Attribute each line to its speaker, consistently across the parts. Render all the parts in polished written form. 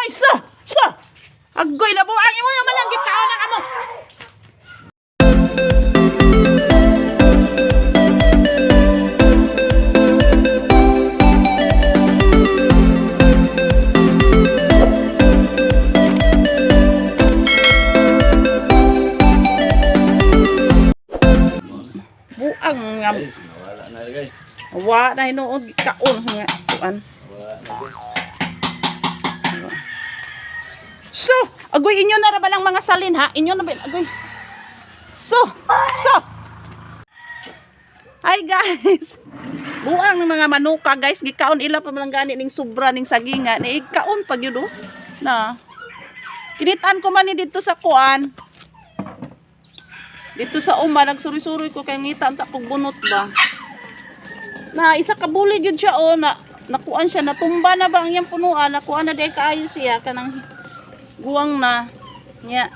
Speaker 1: Oy, so, so. Agoy na buang imo yung malanggit kaon ang amo. Buang nga.
Speaker 2: Guys, nawala na, guys.
Speaker 1: Wa na hinuod kaon nga kuan.
Speaker 2: Wala na, guys.
Speaker 1: So, agoy, inyo na ra ba lang mga salin, ha? Inyo na ba agoy? So, so. Hi, guys. Buang ng mga manuka, guys, gikaon ila pa man lang gani ning sobra ning saginga ni ikaon pag yun oh. Na. Kinitan ko man ni dito sa kuan. Dito sa uma nagsuri-suri ko kay ngita ang takog bunot ba. Na isa ka bulig yun siya oh, na nakuan siya, natumba na ba ang iyang punuan, nakuan na di kaayo siya kanang guwang na nya.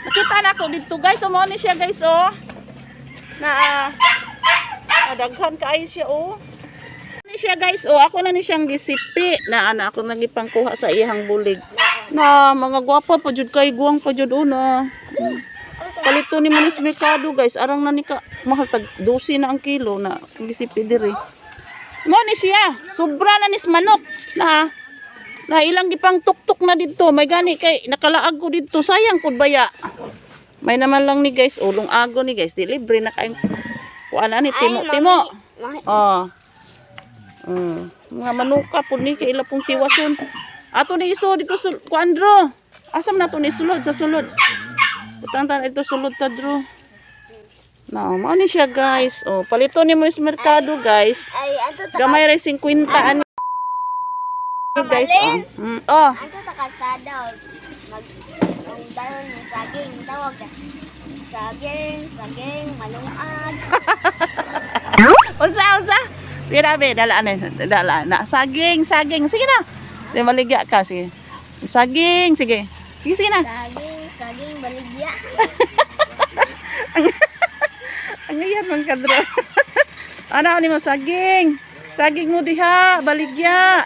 Speaker 1: Nakita na ako dito, guys, oh, mao ni siya, guys, oh. Na daghan kaayo siya oh. Ni siya, guys, oh, ako na ni siyang gisipi na ana ako nagipangkuha sa iyang bulig. Na mga gwapa pa jud kay guwang pa jud oh na. Palito ni mo ni sa merkado, guys, arang na ni ka mahal, tag 12 na ang kilo na ang gisipi diri. Mo ni siya, sobra na ni sa manok na na ilang gipang tuktok na didto, may gani kay nakalaag ko didto, sayang pud baya. May naman lang ni, guys, ulong ago ni, guys, di libre na kayong kuan ani timo timo. Oh. Mga manuka pud ni kay ila pong tiwason. Ato ni iso dito sul kuandro. Asam na to ni sulod sa sulod. Butang tan ito sulod ta dro. Na, mao ni siya, guys. Oh, palito ni mo sa merkado, guys.
Speaker 3: Ay, ato ta
Speaker 1: Gamay ra 50 ani, guys, oh. Oh.
Speaker 3: ato ta kalsada mag ang dayon ng saging tawag ka. Saging, saging, malungag.
Speaker 1: Unsa, unsa? Pira be, dala na, dala na. Saging, saging. Sige na. Sige, maligya ka, sige. Saging, sige. Sige, sige na.
Speaker 3: Saging, saging, baligya.
Speaker 1: Ang ngayon man kadro. Ano ni mo saging? Saging mo diha, baligya.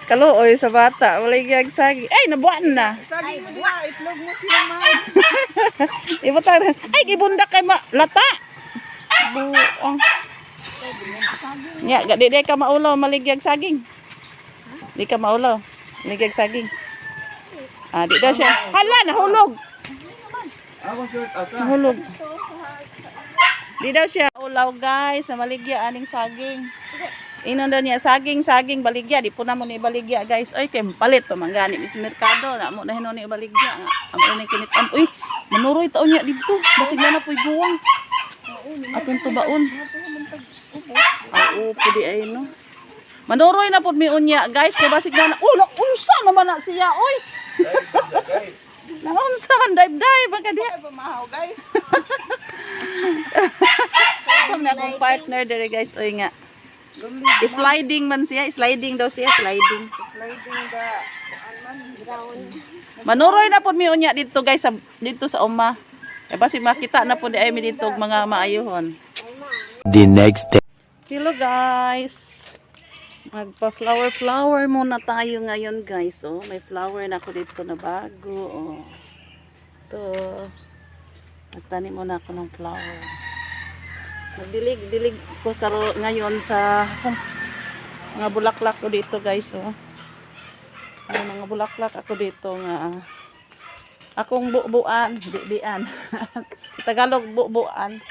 Speaker 1: Kaluoy sa bata, baligya ang saging. Ay, nabuan na.
Speaker 3: Ay,
Speaker 4: Saging mo diha, itlog mo siya man.
Speaker 1: Ibutang. Ay, gibunda kay ma lata. Buong. Nya, di di ka maulaw maligyag saging. Di ka maulaw. Maligyag saging. Ah, di daw siya. Hala, nahulog.
Speaker 2: Ako short asa.
Speaker 1: Nahulog. Di daw siya ulaw, guys, sa maligya aning saging. Inon daw niya saging, saging baligya, di po na mo ni baligya, guys. Oy, kay palit pa man gani mis merkado na mo na hinon ni baligya. Amo ni kinitan. Uy, manuroy taon niya didto. Basig na na po'y guwang. Atong tubaon. Ay, upo di ay no. Manuroy na pud mi unya, guys, kay basig na na. Oh, unsa naman na siya, oy.
Speaker 2: Guys,
Speaker 1: Naunsa man dive dive baka diha.
Speaker 4: Ay, pamahaw, guys.
Speaker 1: Sa na akong partner dere, guys, oy nga. Sliding man siya, sliding daw siya, sliding.
Speaker 4: Sliding the kuan man.
Speaker 3: Brown.
Speaker 1: Manuroy na pud mi unya dito, guys, sa dito sa uma. Eh basi makita na pud ay mi dito og mga maayuhon.
Speaker 5: The next day.
Speaker 1: Hello, guys. Magpa-flower flower muna tayo ngayon, guys. Oh, may flower na ako dito na bago. Oh. Ito. Nagtanim muna ako ng flower. Magdilig dilig ko karo ngayon sa akong mga bulaklak ko dito, guys, oh. May mga bulaklak ako dito nga akong bubuan, didian. Sa Tagalog, bubuan.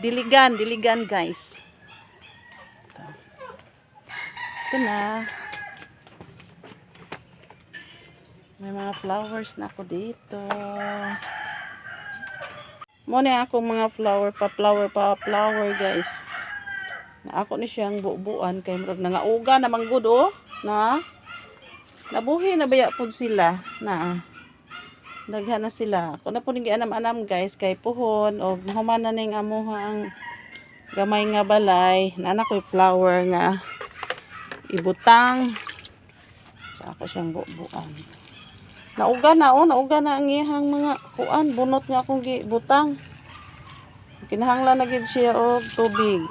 Speaker 1: Diligan, diligan, guys. Ito na. May mga flowers na ako dito. Muna akong mga flower pa, flower pa, flower, guys. Na ako ni siyang bubuan kay murag nangauga na manggod oh. Na nabuhi na baya pud sila na daghan na sila. Ako na po ning gianam-anam, guys, kay puhon og mahuman na ning amuha ang gamay nga balay. Nana ko'y flower nga ibutang. Sa ako siyang bubuan. Nauga na oh, nauga na ang iyang mga kuan, bunot nga akong gibutang. Kinahanglan na gid siya og tubig.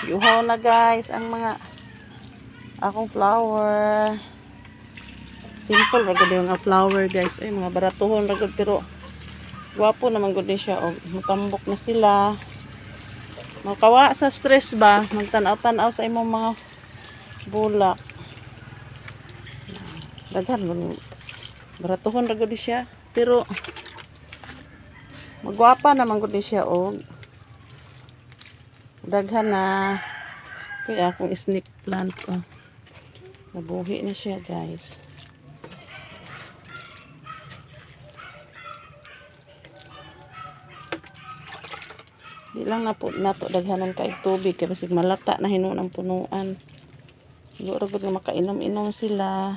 Speaker 1: Yuhaw na, guys, ang mga akong flower. Simple ra gud yung nga flower, guys. Ay, mga baratuhon ra gud pero gwapo naman gud ni siya og matambok na sila. Makawa sa stress ba, magtan-aw-tan-aw sa imong mga bulak. Daghan man, baratuhon ra gud ni siya pero magwapa naman gud ni siya og daghan na. Kaya akong snake plant, oh. Nabuhi na siya, guys. Di lang na po nato daghanan kay tubig kay basig malata na hinuon ang punuan. Siguro gud nga makainom-inom sila.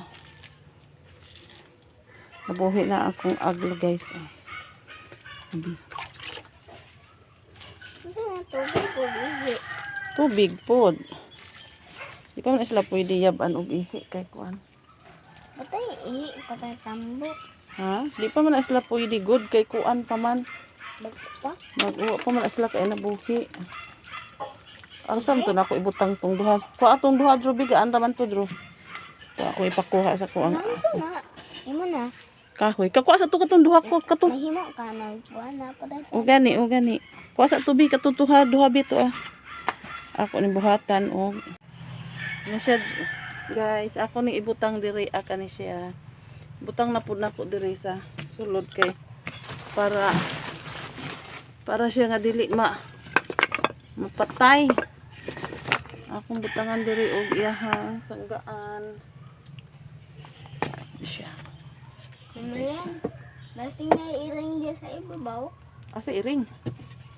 Speaker 1: Nabuhi na akong aglo, guys. Oh. Abi.
Speaker 3: Unsa na tubig o ihi?
Speaker 1: Tubig pod. Di pa man sila pwede yab-an og ihi kay kuan.
Speaker 3: Patay ihi, patay tambok.
Speaker 1: Ha? Di pa man na sila pwede good kay kuan pa man.
Speaker 3: Bagko pa.
Speaker 1: Mag-uwa pa man na sila kay nabuhi. Ang sam to na ako ibutang tong duha. Kuha atong duha, Drew, bigaan raman to, Drew. Kuha ako ipakuha sa kuang
Speaker 3: Unsa na? Imo na.
Speaker 1: kahoy. Kakuha sa to katong duha ko katong.
Speaker 3: Mahimo ka nang kuan na patay.
Speaker 1: O gani, o gani. Kuha sa tubig katong duha, duha bito ah. Ako ni buhatan og na siya, guys, ako ni ibutang diri aka ni siya. Butang na pud nako diri sa sulod kay para para siya nga dili mapatay. Akong butangan diri og iyahang sanggaan. Siya.
Speaker 3: Ano yan? Basing na iring di sa ibabaw.
Speaker 1: Asa iring?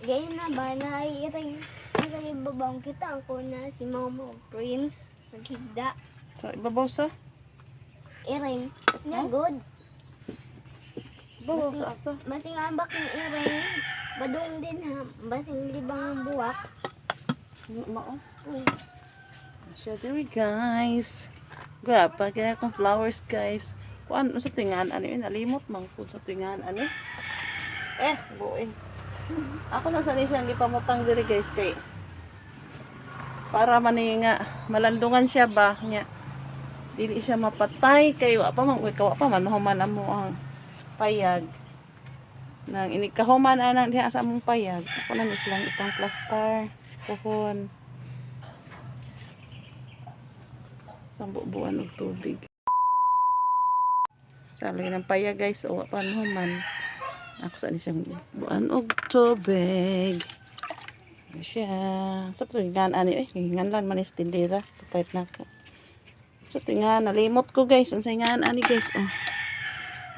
Speaker 3: Ganyan na ba na iring sa ibabaw kita ang kuna si Mama Prince naghigda.
Speaker 1: Sa ibabaw sa?
Speaker 3: Iring. Nga good.
Speaker 1: Ibabaw sa asa?
Speaker 3: Basing ambak ng iring. Badong din ha. Basing libang ang buwak.
Speaker 1: Mao.
Speaker 3: Uy.
Speaker 1: Siya diri, guys. Gwapa kaya akong flowers, guys. Kuan sa tingan ano yun, nalimot man ko sa tingan ano. Eh, buing. Ako na sa ni siyang gipamutang diri, guys, kay para man ni nga malandungan siya ba nya. Dili siya mapatay kay wa pa man, uy, kawa pa man mahuman amo ang payag. Nang inikahuman anang diha sa among payag. Ako na ni silang itang plaster puhon. Sambubuan og tubig. Saloy ng paya, guys, o pa man. Ako sa ni siyang buan og tubig. Ano siya. Sa tingan ani eh nganlan man is tindera. Type na ako. Sa tingan nalimot ko, guys. Unsay ngan ani, guys, oh.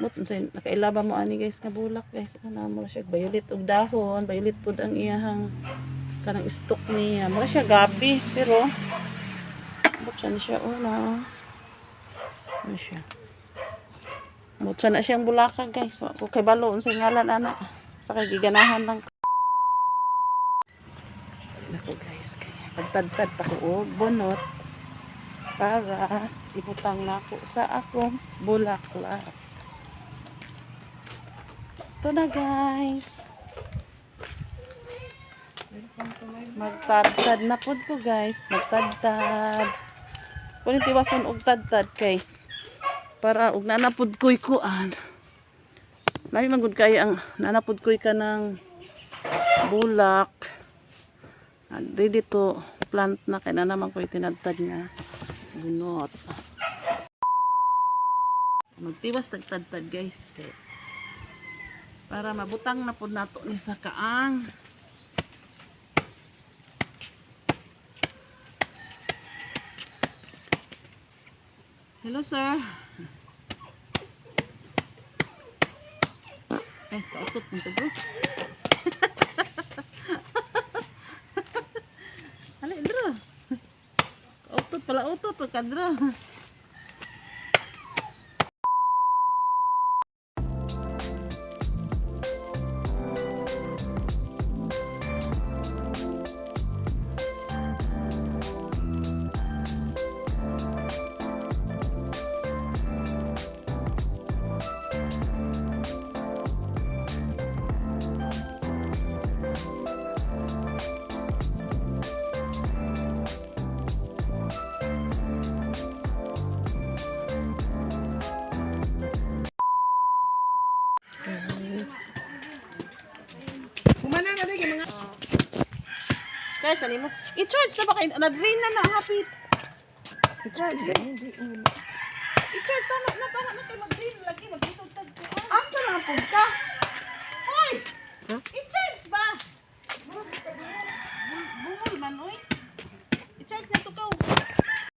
Speaker 1: Mut unsay nakailaba mo ani, guys, nga bulak, guys. Ano mo siya violet og dahon, violet pud ang iyahang kanang stock niya. Mura siya gabi pero buksan siya una. Ano siya? Buksan na siyang bulaka, guys. Wa ko kay balo unsay ngalan ana. Sa kay giganahan lang. Nako, guys, kay pagtadtad pa ko og bunot para ibutang nako sa akong bulaklak. Ito na, guys. Magtadtad na pud ko, guys. Magtadtad. Kunin tiwason og tadtad kay para og nanapud ko'y kuan. Lami man gud kay ang nanapud ko'y kanang bulak. Ready to plant na kay na naman ko'y tinadtad nga bunot. Magtiwas tagtadtad, guys, kay para mabutang na pud nato ni sa kaang. Hello, sir. Eh, kautot mo to, bro. Hali, bro. Kautot pala, utot. Pagkadro. Charge na nimo. I-charge na ba kay na-drain na na hapit.
Speaker 4: I-charge na hindi.
Speaker 1: I-charge tama na tama na kay mag-drain lagi mag-itog tag kuan.
Speaker 4: Asa na po ka?
Speaker 1: Hoy!
Speaker 4: Ha?
Speaker 1: I